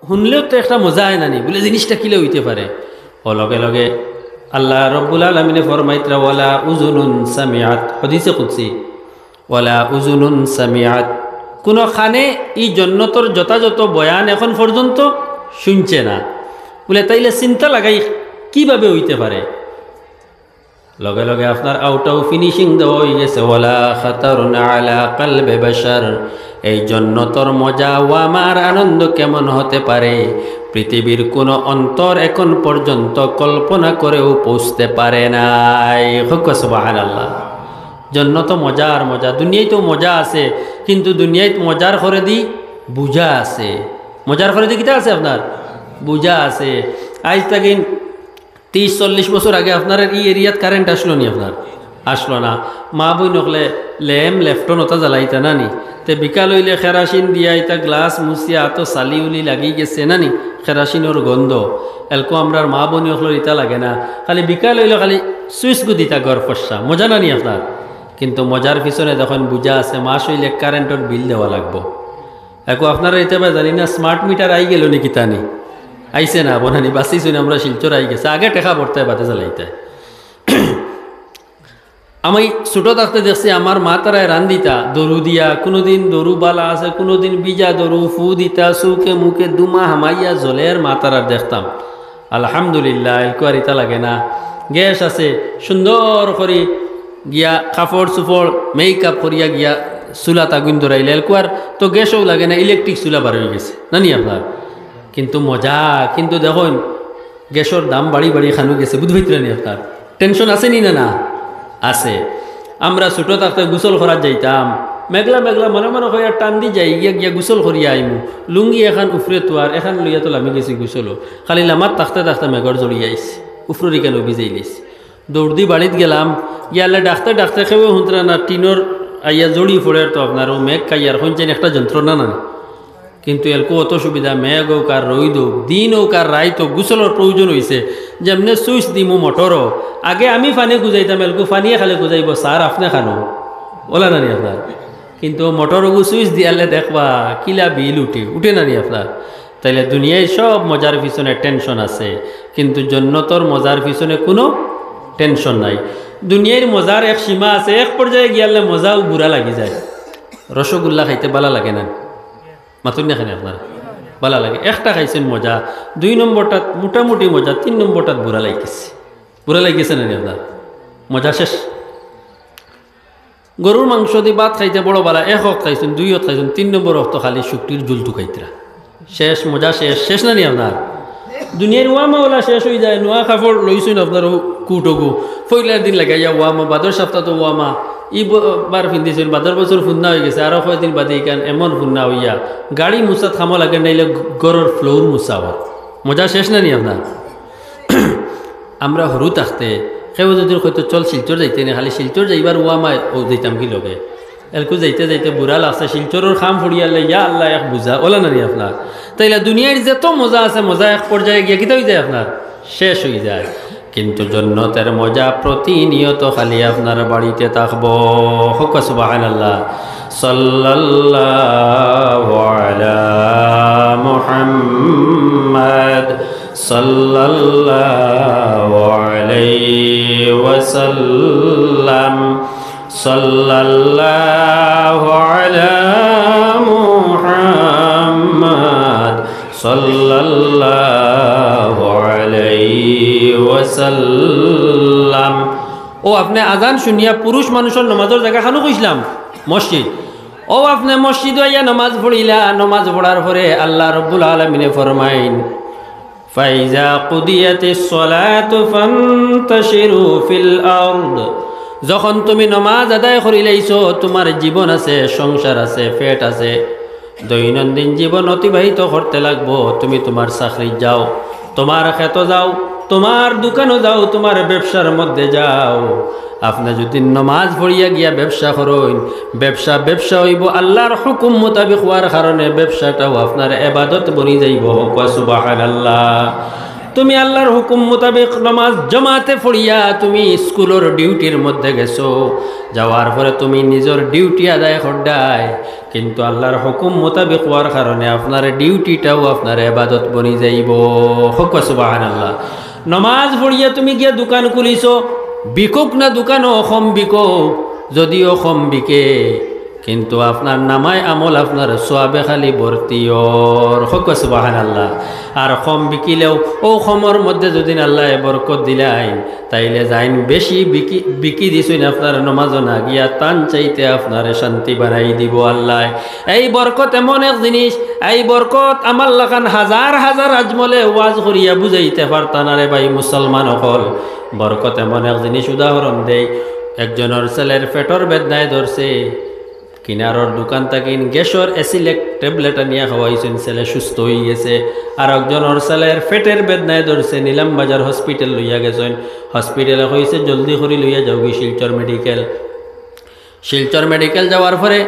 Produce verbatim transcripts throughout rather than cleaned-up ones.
হুনলেও তো একটা মজা অয় না নি, বুলে জিনিসটা কিলা অইতে পারে। ও লগে লগে আল্লাহ রব্বুল আলামিনে ফরমাইতরা, "ওয়ালা উযুনুন সামিআত", হাদিসে কুদসি, "ওয়ালা উযুনুন সামিআত", কুনু কানে ই জন্নতর যথাযথ বয়ান এখন পর্যন্ত হুনছে না। বুলে, তাইলে চিন্তা লাগাই কিভাবে অইতে পারে? লগে লগে আপনার আউটাও ফিনিশিং দেওয়া অইগেছে, "ওয়ালা খাতারুন আলা কালবে বাশার।" এই জন্নতর মজা, ওয়ামার আনন্দ কেমন হতে পারে, পৃথিবীর কুনু অন্তর এখন পর্যন্ত কল্পনা করেও পৌঁছতে পারে নাই। কউক্কা সুবহানাল্লাহ। জন্নত মজা আর মজা, দুনিয়াইত তো মজা আছে, কিন্তু দুনিয়াইত মজার করেদি বুঝা আছে। মজার করেদি কিতা আছে আপনার? বুঝা আছে। আইজ থাকি তিরিশ চল্লিশ বছর আগে আপনার ই এরিয়াত কারেন্ট আছলো নি আপনার? আছলো না। মা বইন অকলে লেম লেফটন অতা জ্বালাইতা না নি? তে বিকাল অইলে কেরাসিন দিয়া ইতা গ্লাস মুছিয়া আতো ছালি উলি লাগি গেছে না নি? কেরাসিনর গন্ধ। এলকু আমরার মা বইন অকলর ইতা লাগে না। খালি বিকাল অইলে খালি সুইচ গু দিতা ঘর ফর্সা। মজা না নি আপনার? কিন্তু মজার পিছনে যখন বুঝা আছে, মাস অইলে কারেন্টর বিল দেওয়া লাগবো। এলকু আপনারা ইতা বা জানি না, স্মার্ট মিটার আইগেলো নি কিতা নি? আইছে না, বনানি বাসি শুনে আমরা শিলচর আইগেছে। আগে টেকা ভরতে বাদে জ্বালাইতে। আমি ছোট থাকতে দেখছি আমার মা তারায় রান্দিতা দরু দিয়া, কুনুদিন দরু বালা আছে, কুনুদিন বিজা দরু ফু দিতা, চউখে মুখে দুমা হামাইয়া জ্বলের মা তারার দেখতাম। আলহামদুলিল্লাহ, এলকু আর ইতা লাগে না। গ্যাস আছে, সুন্দর করি গিয়া কাপড় চুপড় মেকআপ করিয়া গিয়া চুলাত আগুন ধরাইলে, এলকু আর তো গ্যাসও লাগে না, ইলেকট্রিক চুলা বার অইগেছে না নি আপনার? কিন্তু মজা, কিন্তু দেখইন গ্যাসর দাম বাড়ি বাড়ি খানো গেছে, বুঝ পাইতরা নি আপনার? টেনশন আছে নি না? না আছে। আমরা ছোট থাকতে গোসল করাত যাইতাম, মেঘলা মেঘলা মনে মনে কইয়া টান দি যাই, গিয়া গিয়া গোসল করিয়া আইমু। লুঙ্গি এখান উফরে তুয়ার, এখান লইয়া তো লামি গেছি গোসলো। খালি লামাত থাকতে থাকতে মেঘর জড়ি আইছে, উফরর ইখানো ভিজাইলিছে। দৌড় দি বাড়িত গেলাম, গিয়ালে ডাকতে ডাকতে কেউ হুনতরা না, টিনর আইয়া জড়ি পড়ের তো আপনার অউ মেঘ খাইয়ার কইনছেন একটা যন্ত্রণা না। কিন্তু এলকু অত সুবিধা, মেঘ অউক আর রইদ অউক, দিন অউক আর রাইত অউক, গোসলর প্রয়োজন অইছে। যেমনে সুইচ দিমু মোটরও, আগে আমি পানি গুজাইতাম, এলকু পানিয়ে খালি গুজাইবো, "স্যার, আপনে খানো।" অলা না নি আপনার? কিন্তু মোটর অগু সুইচ দিয়ালে দেখবা, কিলা বিল উঠে, উঠে না নি আপনার? তাইলে দুনিয়ার সব মজার পিছনে টেনশন আছে, কিন্তু জন্নতর মজার পিছনে কুনু টেনশন নাই। দুনিয়ার মজার এক সীমা আছে, এক পর্যায়ে গিয়ালে মজাও বুরা লাগি যায়। রসগোল্লা খাইতে বালা লাগে না? মাতুন না কেনে আপনার? বালা লাগে। একটা খাইছেন মজা, দুই নম্বরটাত মোটামুটি মজা, তিন নম্বরটাত বুরা লাগিছে। বুরা লাগিছে না নি আপনার? মজা শেষ। গরুর মাংস দি ভাত খাইতে বড় বালা, এক অক্ত খাইছইন, দুই অক্ত খাইছইন, তিন নম্বর অক্ত খালি শুকরির ঝুল টুকাইতরা। শেষ, মজা শেষ, শেষ না নি আপনার? দুনিয়ার ওয়ামা অলা শেষ অইযায়, নুয়া কাপড় লইছইন আপনার অউ কুট অগু, পয়লার দিন লাগাইয়া ওয়ামা, বাদর সাপ্তা তো ওয়ামা, ই ব-, বার ফিন্দিছইন, বাদর বছর ফুন্না অইগেছে, আরো কয়দিন বাদে ইখান এমন ফুন্না অইয়া, গাড়ি মুছাত কামো লাগে নাইলে ঘরর ফ্লোর মুছা অয়। মজা শেষ না নি আপনার? আমরা হুরু থাকতে কেউ যদি কইতো, "চল শিলচর যাইতে নি", খালি শিলচর যাইবার ওয়ামায় অউ যাইতাম কি লগে। এলকু যাইতে যাইতে বুরা লাগছে, শিলচরর কাম ফুড়িয়ালে, ইয়া আল্লাহ, এক বুঝা, অলা না নি আপনার? তাইলে দুনিয়ার যত মজা আছে, মজা এক পর্যায়ে গিয়া কিতা অইযায় আপনার? শেষ অইযায়। কিন্তু জন্নতের মজা প্রতিনিয়ত খালি আপনার বাড়িতে থাকবো। কউক্কা সুবহানাল্লাহ। সাল্লাল্লাহু আলা মুহাম্মাদ। সাল্লাল্লাহু আলাইহি ওয়াসাল্লাম। সাল্লাল্লাহু আলা মুহাম্মাদ। সাল্লাল্লাহু আলাইহি ওয়াসাল্লাম। অউ আপনে আজান শুনিয়া পুরুষ মানুষর নমাজর জাগা খানো কইছলাম? মসজিদ। অউ আপনে মসজিদো আইয়া নমাজ পড়িলা, নমাজ পড়ার পরে আল্লাহ রব্বুল আলামিনে ফরমাইন, "ফাইজা কুদিয়াতিস সালাতু ফান্তাশিরু ফিল আরদ।" যখন তুমি নমাজ আদায় করিলাইছো, তুমার জীবন আছে, সংসার আছে, পেট আছে, দৈনন্দিন জীবন অতিবাহিত করতে লাগবো। তুমি তুমার চাকরিত যাও, তুমার খেতো যাও, তুমার দোকানো যাও, তুমার ব্যবসার মধ্যে যাও। আপনে যদি নমাজ পড়িয়া গিয়া ব্যবসা করইন, ব্যবসা ব্যবসা অইবো, আল্লাহর হুকুম মোতাবেক অওয়ার কারণে ব্যবসাটাও আপনার এবাদত বনি যাইবো। কউক্কা সুবহানাল্লাহ। তুমি আল্লাহর হুকুম মোতাবেক নমাজ জমাতে পড়িয়া তুমি স্কুলর ডিউটির মধ্যে গেছো, যাওয়ার পরে তুমি নিজর ডিউটি আদায় কররায়, কিন্তু আল্লাহর হুকুম মোতাবেক অওয়ার কারণে আপনার ডিউটিটাও আপনার ইবাদত বনি যাইবো। কউক্কা সুবহানাল্লাহ। নমাজ পড়িয়া তুমি গিয়া দোকান খুলিছো, বিকুক না দোকানো কম বিকুক, যদিও কম বিকে, কিন্তু আপনার নামায় আমল আপনার সওয়াবে খালি ভর্তি অর। কউক্কা সুবহানাল্লাহ। আর কম বিকিলেও অউ কমর মধ্যে যুদি আল্লায় বরকত দিলাইন, তাইলে যাইন বেশি বিকি, বিকি দিছইন আপনার নমাজো না গিয়া, তান চাইতে আপনারে শান্তি বাড়াই দিবো আল্লায়। এই বরকত এমন এক জিনিস, এই বরকত আমার লাখান হাজার হাজার আজমলে ওয়াজ করিয়া বুঝাইতে পারতা না রে ভাই মুসলমান অকল। বরকত এমন এক জিনিস, উদাহরণ দেই, একজনর ছেলের পেটর বেদনায় ধরছে, কিনারর দোকান থাকি গ্যাসর অ্যাসিলেক ট্যাবলেট আনিয়া খাওয়াইছইন, ছেলে সুস্থ অইগেছে। আর একজনর ছেলের পেটর বেদনায় ধরছে, নিলাম বাজার হসপিটাল লইয়া গেছইন। হসপিটালে কইছে, "জলদি করি লইয়া যাওগি শিলচর মেডিকেল।" শিলচর মেডিকেল যাওয়ার পরে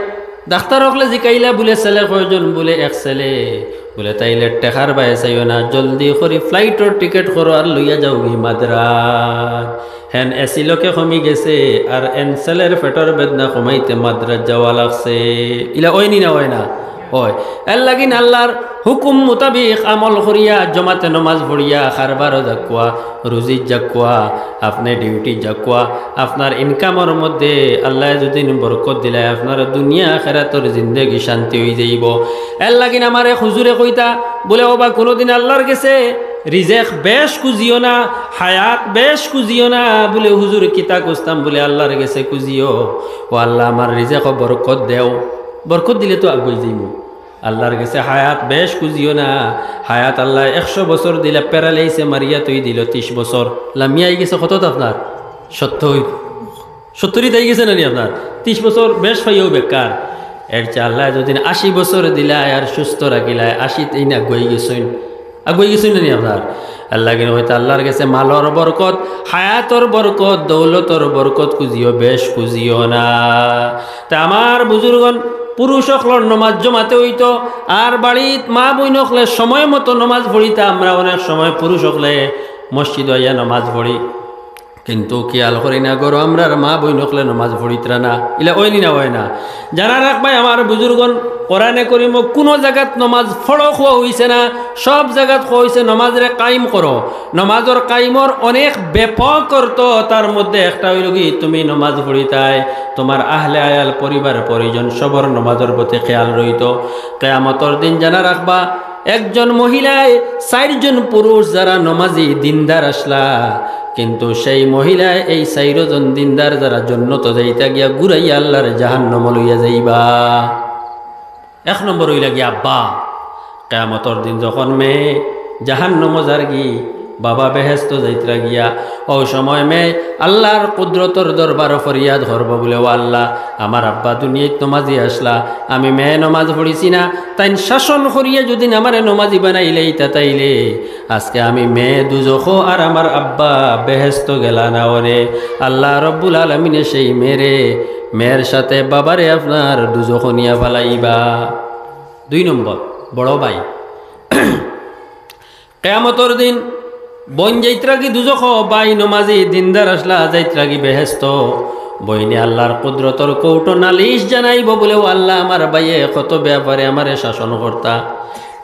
ডাক্তার অকলে জিকাইলা, বুলে, "ছেলে কয়জন?" বুলে, "এক ছেলে।" বুলে, "তাইলে টেকার বায় চাইও না, জলদি করি ফ্লাইটর টিকেট করো আর লইয়া যাওগি মাদ্রাজ।" হেন অ্যাসিলকে কমি গেছে, আর এন ছেলের পেটর বেদনা কমাইতে মাদ্রাজ যাওয়া লাগছে। ইলা অয়নি না অয় না? অয়। এরলাগিন আল্লাহর হুকুম মোতাবেক আমল করিয়া, জমাতে নমাজ পড়িয়া, কারবারো যাউক্কা, রুজিত যাউক্কা, আপনে ডিউটিত যাউক্কা, আপনার ইনকামর মধ্যে আল্লায় যুদি বরকত দিলায়, আপনার দুনিয়া আখেরাতর জিন্দেগি শান্তি অইযাইবো। এরলাগিন আমার এক হুজুরে কইতা, বুলে, "ওবা, কুনুদিন আল্লাহর গেছে রিজেক বেশ খুঁজিও না, হায়াত বেশ খুঁজিও না।" বুলে, "হুজুর, কিতা খুঁজতাম?" বুলে, "আল্লাহর গেছে খুঁজিও, ও আল্লাহ, আমার রিজেকো বরকত দেও।" বরকত দিলে তো আগুয়াই যাইমু। আল্লাহর গেছে হায়াত বেশ খুঁজিও না, হায়াত আল্লায় একশো বছর দিলা, প্যারালাইসে মারিয়া থুই দিলো তিশ বছর, লামিয়া আইগেছে কতত আপনার? সত্তইর। সত্তইর অইগেছে না নি আপনার? তিশ বছর বেশ পাইয়াও বেকার। এর চেয়ে আল্লায় যুদি আশি বছর দিলায় আর সুস্থ রাখিলায়, আশিত এইন আগুয়াই গেছইন, আগুয়াই গেছইন না নি আপনার? এরলাগিন কইতা আল্লাহর গেছে মালর বরকত, হায়াতর বরকত, দৌলতর বরকত খুঁজিও, বেশ খুঁজিও না। তে আমার বুজুর্গন, পুরুষ অকলর নমাজ জমাতে অইতো, আর বাড়িত মা বইন অকলে সময় মতো নমাজ পড়িতা। আমরা অনেক সময় পুরুষ অকলে মসজিদো আইয়া নমাজ পড়ি, কিন্তু খিয়াল করি না, ঘরো আমরার মা বইন অকলে নমাজ পড়িতরা না। ইলা অয়নি না অয় না? জানা রাখবায় আমার বুজুর্গন, কোরআনে করিমো কুনু জাগাত নমাজ পড়ো কওয়া অইছে না, সব জাগাত কওয়া অইছে নমাজরে কায়েম করো। নমাজর কায়েমর অনেক ব্যাপক অর্থ, তার মধ্যে একটা অইলোগি তুমি নমাজ পড়িতায়, তুমার আহলে আয়াল, পরিবার পরিজন সবর নমাজর প্রতি খিয়াল রইতো। কিয়ামতর দিন জানা রাখবা, একজন মহিলায় চাইরজন পুরুষ যারা নমাজি দিনদার আছলা, কিন্তু সেই মহিলায় এই চাইরজন দিনদার যারা জন্নতো যাইতা গিয়া ঘুরাইয়া আল্লাহর জাহান্নামো লইয়া যাইবা। এক নম্বর অইলা গিয়া আব্বা। কিয়ামতর দিন যখন মেয়ে জাহান্নামো যারগি, বাবা বেহেস্তো যাইতরা গিয়া, অউ সময় মেয়ে আল্লাহর কুদরতর দরবারো ফরিয়াদ করবো বুলে, "ও আল্লাহ, আমার আব্বা দুনিয়াত নমাজি আছলা, আমি মেয়ে নমাজ পড়িছি না, তাইন শাসন করিয়া যুদি আমারে নমাজি বানাইলাইতা তাইলে আজকে আমি মেয়ে দুজখো আর আমার আব্বা বেহেস্তো গেলা না অনে।" আল্লাহ রব্বুল আলামিনে সেই মেয়েরে, মেয়ের সাথে বাবারে আপনার দুজখো নিয়া ফালাইবা। দুই নম্বর, বড় ভাই। কিয়ামতর দিন বইন যাইতরাগি দুজখো, ভাই নমাজি দিনদার আছলা যাইতরাগি বেহেস্তো। বইনে আল্লাহর কুদরতর কোর্টো নালিশ জানাইবো বুলে, "ও আল্লাহ, আমার ভাইয়ে কত ব্যাপারে আমারে শাসন করতা,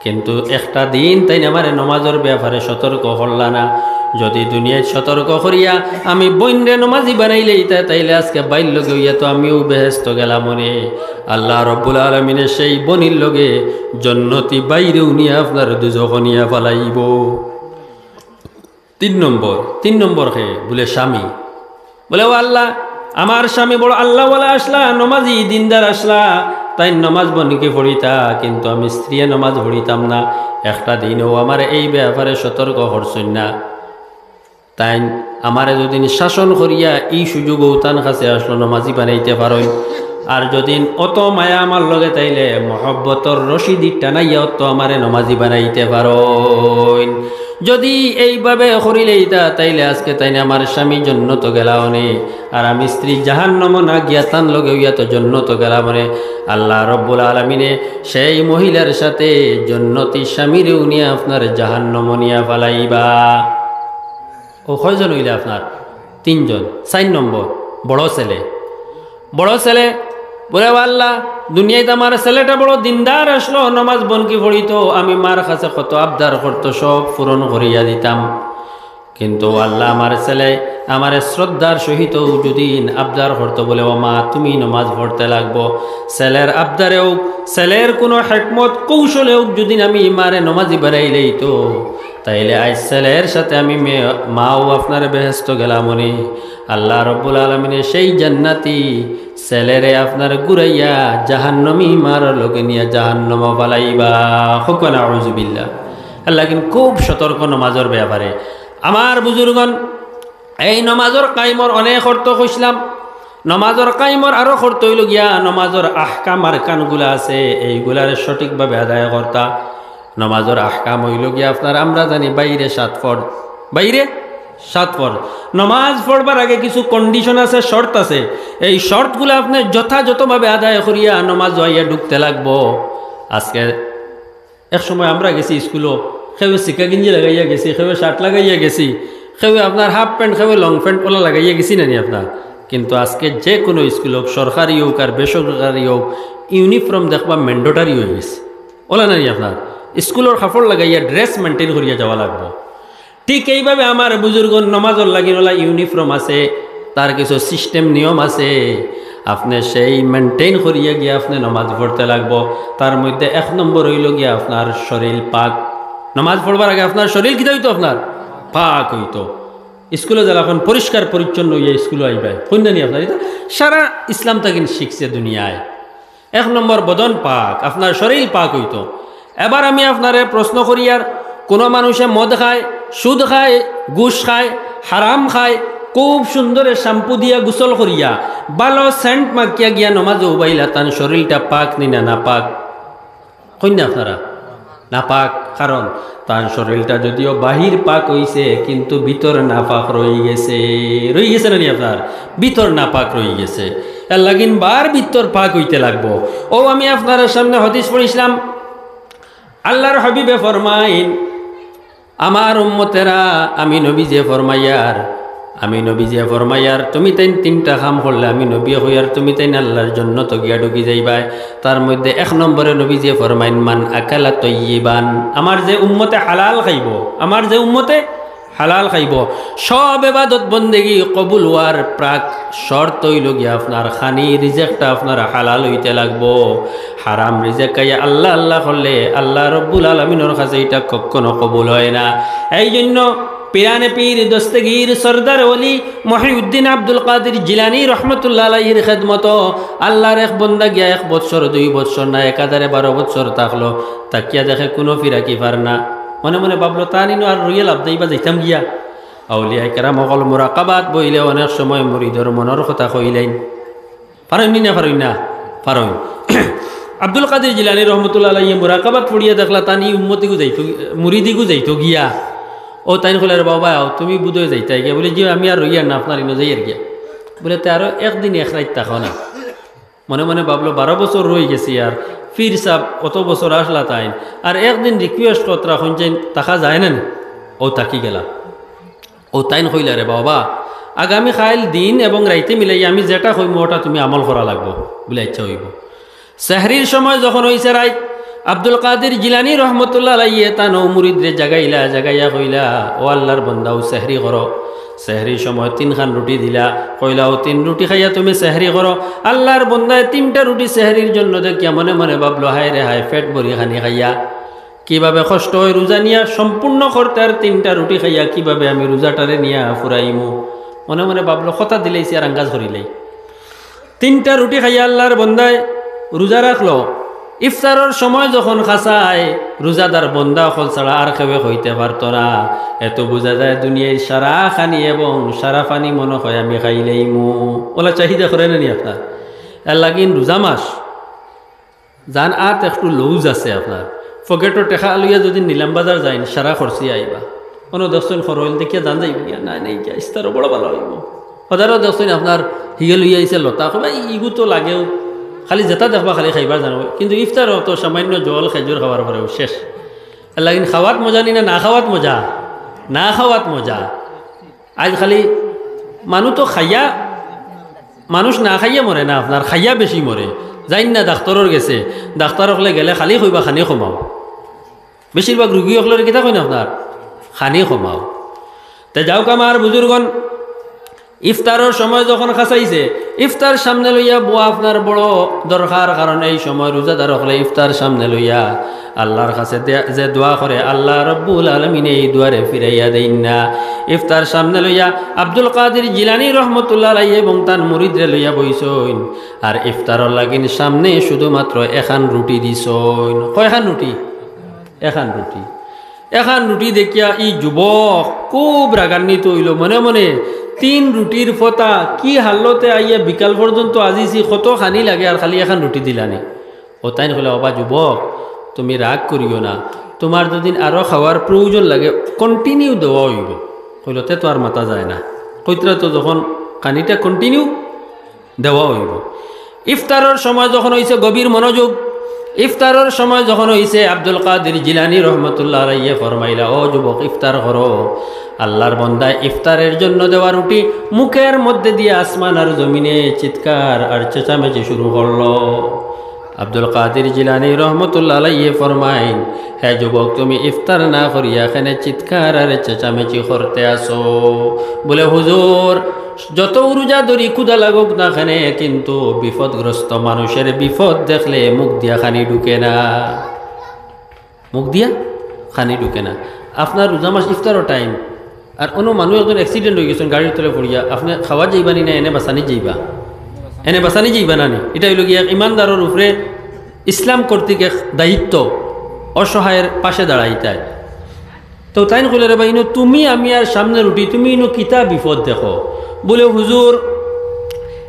কিন্তু একটা দিন তাইন আমারে নমাজর ব্যাপারে সতর্ক করলা না। যুদি দুনিয়াত সতর্ক করিয়া আমি বইনরে নমাজি বানাইলাইতা, তাইলে আজকে ভাইর লগে অইয়া তো আমিও বেহেস্তো গেলাম অনে।" আল্লাহ রব্বুল আলামিনে সেই বইনর লগে জন্নতি ভাইরেও নিয়া আপনার দুজখো নিয়া ফালাইবো। তিন নম্বর, তিন নম্বর কে? বুলে স্বামী। বুলে, "ও আল্লাহ, আমার স্বামী বড় আল্লাহওয়ালা আছলা, নমাজি দিনদার আছলা, তাইন নমাজ বনকি পড়িতা, কিন্তু আমি স্ত্রীয়ে নমাজ পড়িতাম না। একটা দিনও আমারে এই ব্যাপারে সতর্ক করছইন না। তাইন আমারে যুদি শাসন করিয়া ই সুযোগ অউ তান কাছে আছলো নমাজি বানাইতে পারইন, আর যুদি অত মায়া আমার লগে তাইলে মহব্বতর রশিদি টানাইয়া অত আমারে নমাজি বানাইতে পারইন।" যদি এইভাবে করিলাইতা, তাইলে আজকে তাইন আমার স্বামী জন্নতো গেলা অনে, আর আমি স্ত্রী জাহান্নামো না গিয়া তান লগে অইয়া তো জন্নতো গেলাম অনে। আল্লাহ রব্বুল আলামিনে সেই মহিলার সাথে জন্নতি স্বামীরে উনিয়া আপনার জাহান্নামো নিয়া ফালাইবা। ও কয়জন অইলা আপনার? তিনজন। চাইর নম্বর, বড় ছেলে। বড় ছেলে বলে, "ও আল্লাহ, দুনিয়াত আমার ছেলেটা বড় দিনদার আছলো, নমাজ বনকি পড়িতো, আমি মার কাছে কত আবদার করতো, সব পূরণ করিয়া দিতাম। কিন্তু ও আল্লাহ, আমার ছেলে আমারে শ্রদ্ধার সহিত যুদিন আবদার করতো বলে, 'ও মা, তুমি নমাজ পড়তে লাগবো,' ছেলের আবদারে হোক, ছেলের কোনো হেকমত কৌশলে হোক, যুদিন আমি মারে নমাজি বানাইলাইতো, তাইলে আইজ ছেলের সাথে আমি মে-, মাও আপনার বেহেস্তো গেলাম অনে।" আল্লাহ রব্বুল আলামিনে সেই জান্নাতি ছেলেরে আপনার ঘুরাইয়া জাহান্নামী মার লগে নিয়া জাহান্নামো ফালাইবা। কউক্কা নাউজুবিল্লাহ। আল্লাহ কিন্তু খুব সতর্ক নমাজর ব্যাপারে। আমার বুজুর্গন, এই নমাজর কাইমর অনেক অর্থ কইছলাম। নমাজর কাইমর আরো অর্থ অইলো গিয়া, নমাজর আহকাম আরকানগুলা আছে, এইগুলারে সঠিকভাবে আদায় করতা। নমাজর আহকাম অইলো গিয়া আপনার, আমরা জানি বাইরে সাত ফরজ, বাইরে সাত ফরজ। নমাজ পড়বার আগে কিছু condition আছে, শর্ত আছে। এই শর্তগুলা আপনে যথাযথভাবে আদায় করিয়া নমাজো আইয়া ঢুকতে লাগবো। আজকে এক সময় আমরা গেছি স্কুলো, কেউ সিকা গেঞ্জি লাগাইয়া গেছি, কেউ শার্ট লাগাইয়া গেছি, কেউ আপনার হাফ প্যান্ট, কেউ লং প্যান্ট, ওলা লাগাইয়া গেছি না নি আপনার? কিন্তু আজকে যে কোনো স্কুল হোক, সরকারি হোক আর বেসরকারি হোক, ইউনিফর্ম দেখবা ম্যান্ডেটরি অই গেছে। ওলা না নি আপনার? স্কুলর কাপড় লাগাইয়া ড্রেস মেইনটেইন করিয়া যাওয়া লাগবো। ঠিক এইভাবে আমার বুজুর্গর নমাজর লাগি ওলা ইউনিফর্ম আছে, তার কিছু সিস্টেম নিয়ম আছে, আপনে সেই মেইনটেইন করিয়া গিয়া আপনে নমাজ পড়তে লাগবো। তার মধ্যে এক নম্বর অইলো গিয়া আপনার শরীল পাক। নমাজ পড়বার আগে আপনার শরীল কিতা অইতো? আপনার পাক অইতো। স্কুলো যারা এখন পরিষ্কার পরিচ্ছন্ন অইয়া স্কুলো আইবা, কইন না নি আপনার? ইটা সারা ইসলাম থাকি শিখছে দুনিয়ায়। এক নম্বর বদন পাক, আপনার শরীল পাক অইতো। এবার আমি আপনারে প্রশ্ন করিয়ার, কোনো মানুষে মদ খায়, সুদ খায়, ঘুষ খায়, হারাম খায়, খুব সুন্দরে শ্যাম্পু দিয়া গোসল করিয়া, ভালো সেন্ট মাখিয়া গিয়া নমাজো উবাইলা, তান শরীলটা পাক নি না নাপাক? কইন না আপনারা? নাপাক। কারণ তান শরীলটা যদিও বাহির পাক অইছে, কিন্তু ভিতর নাপাক রইগেছে। রইগেছে না নি আপনার? ভিতর নাপাক রইগেছে। এর লাগিন বার ভিতর পাক অইতে লাগবো। ও আমি আপনারার সামনে হাদিস পড়ছিলাম, আল্লাহর হাবিবে ফরমাইন, "আমার উম্মতেরা, আমি নবীজিয়ে ফরমাইয়ার, আমি নবীজিয়ে ফরমাইয়ার, তুমি তাইন তিনটা কাম করলে আমি নবীয়ে কইয়ার, তুমি তাইন আল্লাহর জন্নতো গিয়া ঢুকি যাইবায়।" তার মধ্যে এক নম্বরে নবীজিয়ে ফরমাইন, "মান আকালা তৈয়িবান।" আমার যে উম্মতে হালাল খাইবো, আমার যে উম্মতে হালাল খাইবো, সব এবাদত বন্দেগি কবুল অওয়ার প্রাক শর্ত অইলো গিয়া আপনার খানি রিজেকটা আপনার হালাল অইতে লাগবো। হারাম রিজেক খাইয়া আল্লাহ আল্লাহ করলে আল্লাহ রব্বুল আলামিনর কাছে ইটা কখনো কবুল অয় না। এই জন্য পিরানে পীর দস্তগীর সরদার ওলি মহিউদ্দিন আব্দুল কাদির জিলানী রহমতুল্লাহ আলাইহির খেদমতো আল্লাহর এক বন্দা গিয়া এক বৎসর, দুই বৎসর না, একাধারে বারো বৎসর থাকলো। থাকিয়া দেখে কোনো ফিরাকি পার না। মনে মনে ভাবলো, "তান ইনো আর রইয়া লাভ নাই, বা যাইতাম গিয়া।" আউলিয়ায়ে কেরাম অকল মুরাকাবাত বইলে অনেক সময় মুরিদর মনর কথা কইলাইন। পারইন নি না পারইন না? পারইন। আব্দুল কাদির জিলানী রহমতুল্লাহ আলাইহি মুরাকাবাত পড়িয়া দেখলা, তান ই উম্মতিগু যাইতো, মুরিদিগু যাইতো গিয়া। ও তাইন কইলা, "রে বাবা, আও, তুমি বুধয় যাইতায় গিয়া।" বলে, "জি, আমি আর রইয়ার না, আপনার ইনো যাইয়ার গিয়া।" বলে, "তে আরো একদিন এক রাইত থাকো না।" মনে মনে ভাবলো, "বারো বছর রইগেছি, আর পীর সাব অত বছর আছলা তাইন, আর একদিন রিকুয়েস্ট করতরা কইন যেন থাকা যায় না নি?" ও থাকি গেলা। ও তাইন কইলা, "রে বাবা, আগামী কাইল দিন এবং রাইতে মিলাইয়া আমি যেটা কইমু ওটা তুমি আমল করা লাগবো।" বলে, "আচ্ছা, অইবো।" সেহরির সময় যখন অইছে রাইত, আব্দুল কাদির জিলানী রহমতুল্লাহ আলাইহি তান ও মুরিদরে জাগাইলা, জাগাইয়া কইলা, "ও আল্লাহর বন্দা, ও সেহরি করো।" সেহরির সময় তিনখান রুটি দিলা, কইলা, "ও তিন রুটি খাইয়া তুমি সেহরি করো।" আল্লাহর বন্দায় তিনটা রুটি সেহরির জন্য দেখিয়া মনে মনে ভাবলো, "হায় রে হায়, পেট ভরি খানি খাইয়া কিভাবে কষ্ট অয় রোজা নিয়া সম্পূর্ণ করতে, আর তিনটা রুটি খাইয়া কিভাবে আমি রোজাটারে নিয়া ফুরাইমু?" মনে মনে ভাবলো, "কথা দিলাইছি আর আঙ্গাজ করিলাই।" তিনটা রুটি খাইয়া আল্লাহর বন্দায় রোজা রাখলো। ইফতারর সময় যখন খাসায়, রোজাদার বন্দা অকল ছাড়া আর কেউ খাইতে পারতো না। এত বুঝা যায় দুনিয়ার সারা খানি এবং সারা পানি মনে হয় আমি খাইলাইমু। ওলা চাহিদা করে না নি আপনার? এর লাগিন রোজা মাস, যান আত একটু লুজ আছে আপনার, পকেটো টেকা লইয়া যদি নিলাম বাজার যাইন, সারা খরচি আইবা। কুনু দেখছইন খরইল দেখিয়া জান যাইবো গিয়া, না, নাই গিয়া, ইফতারও বড় ভালা অইবো। হাজারো দেখছইন আপনার হিগে লইয়া আইছে লতা, কইবা, "ই-, ইগু তো লাগেও, খালি যেটা দেখবা খালি খাইবার জানো।" কিন্তু ইফতারও তো সামান্য জল, খেজুর খাওয়ার পরেও শেষ। এর লাগিন খাওয়াত মজা নি না, না খাওয়াত মজা? না খাওয়াত মজা। আইজ খালি মানুষ তো খাইয়া, মানুষ না খাইয়া মরে না, আপনার খাইয়া বেশি মরে। যাইন না ডাক্তরর গেছে, ডাক্তর অকলে গেলে খালি কইবা, "খানি কমাও।" বেশিরভাগ রুগী অকলরে কিতা কইন আপনার? "খানি কমাও।" তে যাউক আমার বুজুর্গন, ইফতারর সময় যখন খাসাইছে, ইফতার সামনে লইয়া বওয়া আপনার বড় দরকার, কারণ এই সময় রোজাদার অকলে ইফতার সামনে লইয়া আল্লার কাছে দে-, যে দোয়া করে, আল্লা রব্বুল আলামিনে এই দোয়ারে ফিরাইয়া দেইন না। ইফতার সামনে লইয়া আব্দুল কাদির জিলানী রহমতুল্লাহ আলাইহি এবং তান মুরিদরে লইয়া বইছইন, আর ইফতারর লাগিন সামনে শুধুমাত্র এখান রুটি দিছইন। কয়খান রুটি? এখান রুটি। এখান রুটি দেখিয়া ই যুবক খুব রাগান্বিত অইলো, মনে মনে, "তিন রুটির ফতা, কি হালতে আইয়া বিকাল পর্যন্ত আজিছি, কত খানি লাগে আর খালি এখান রুটি দিলানি।" অউ তাইন কইলা, "ওবা যুবক, তুমি রাগ করিও না, তুমার যুদি আরো খাওয়ার প্রয়োজন লাগে, continue দেওয়া অইবো।" কইলো, "তে তো আর মাতা যায় না, কইতরা তো যখন খানিটা continue দেওয়া অইবো।" ইফতারর সময় যখন অইছে, গভীর মনোযোগ, ইফতারর সময় যখন অইছে, আব্দুল কাদির জিলানী রহমতুল্লাহ আলাইহি ফরমাইলা, "ও যুবক, ইফতার করো।" আল্লার বন্দায় ইফতারের জন্য দেওয়া রুটি মুখের মধ্যে দিয়া আসমান আর জমিনে চিৎকার আর চেঁচামেচি শুরু করলো। আব্দুল কাদির জিলানী রহমতুল্লাহ আলাইহি ফরমাইন, "হে যুবক, তুমি ইফতার না করিয়া কেনে চিৎকার আর চেঁচামেচি করতে আছো?" বলে, "হুজুর, যত রোজা ধরি ক্ষুধা লাগুক না কেনে, কিন্তু বিপদগ্রস্ত মানুষের বিপদ দেখলে মুখ দিয়া খানি ঢুকে না, মুখ দিয়া খানি ঢুকে না।" আপনার রোজা মাস, ইফতারর time, আর অনো মানুষ একজন accident অইগেছইন গাড়ির তলে পড়িয়া, আপনে খাওয়াত যাইবা নি না এনে বাঁচানিত যাইবা? এনে বাঁচানিত যাইবা না নি? ইটা অইলো গিয়া এক ইমানদারর উপরে ইসলাম কর্তৃক এক দায়িত্ব, অসহায়ের পাশে দাঁড়াইতায়। তো তাইন কইলা, "রে ভাই, ইনো তুমি আমি আর সামনে রুটি, তুমি ইনো কিতা বিপদ দেখো?" বলে, "হুজুর,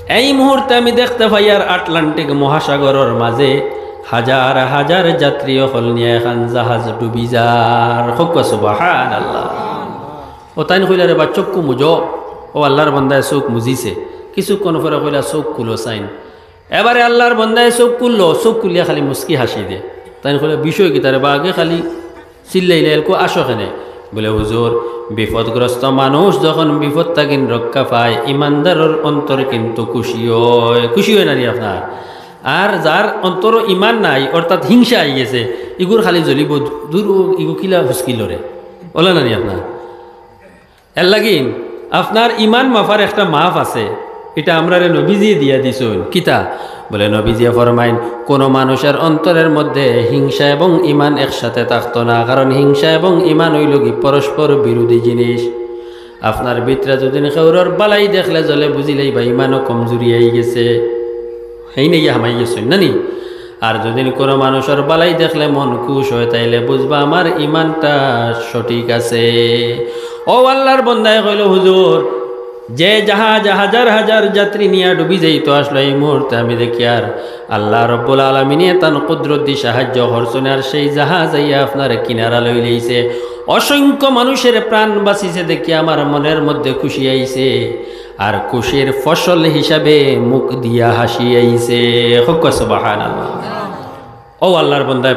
এই মুহূর্তে আমি দেখতে পাই আর আটলান্টিক মহাসাগরর মাঝে হাজার হাজার যাত্রী অকল নিয়া এখান জাহাজ ডুবি যার।" কউক্কা সুবহানাল্লাহ। অউ তাইন কইলা, "রে বা, চক্ষু মুজো।" অউ আল্লার বন্দায় চউখ মুজিছে। কিছুক্ষণ পরে কইলা, "চউখ খুলো চাইন।" এবারে আল্লার বন্দায় চউখ খুললো, চউখ খুলিয়া খালি মুচকি হাসি দে। তাইন কইলা, "বিষয় কিতা রে বা, আগে খালি চিল্লাইলা, এলকু আসো কেনে?" বলে, "হুজুর, বিপদগ্রস্ত মানুষ যখন বিপদ থাকি রক্ষা পায়, ইমানদারর অন্তর কিন্তু খুশি অয়।" খুশি অয় না নি আপনার? আর যার অন্তরো ইমান নাই, অর্থাৎ হিংসা আইগেছে, ইগুর খালি জ্বলিবো, "দূর, ইগু কিলা হুচকিলো রে।" অলা না নি আপনার? এর লাগিন আপনার ইমান মাপার একটা মাপ আছে, ইটা আমরারে নবীজিয়ে দিয়া দিছইন। কিতা? বলে, নবীজিয়ে ফরমাইন, "কোনো মানুষের অন্তরের মধ্যে হিংসা এবং ইমান একসাথে থাকতো না, কারণ হিংসা এবং ইমান অইলো গি পরস্পর বিরোধী জিনিস।" আপনার ভিতরে যুদি কেউরর বালাই দেখলে জ্বলে, বুঝিলাইবা ইমানও কমজুরি আইগেছে, হেইনে গিয়া হামাইগেছইন না নি? আর যুদি কোনো মানুষর বালাই দেখলে মন খুশ অয়, তাইলে বুঝবা আমার ইমানটা সঠিক আছে। অউ আল্লার বন্দায় কইলো, "হুজুর, যে জাহাজ হাজার হাজার যাত্রী নিয়া ডুবি যাইতো আসলো, এই মুহূর্তে আমি দেখিয়ার আল্লা রব্বুল আলামিনে তান কুদরতি সাহায্য করছইন, আর সেই জাহাজ আইয়া আপনার কিনারা লইলাইছে। অসংখ্য মানুষের প্রাণ বাঁচিছে দেখি আমার মনের মধ্যে খুশি আইছে, আর খুশির ফসল হিসাবে মুখ দিয়া হাসি আইছে।" কউক্কা সুবহানাল্লাহ। অউ আল্লার বন্দায়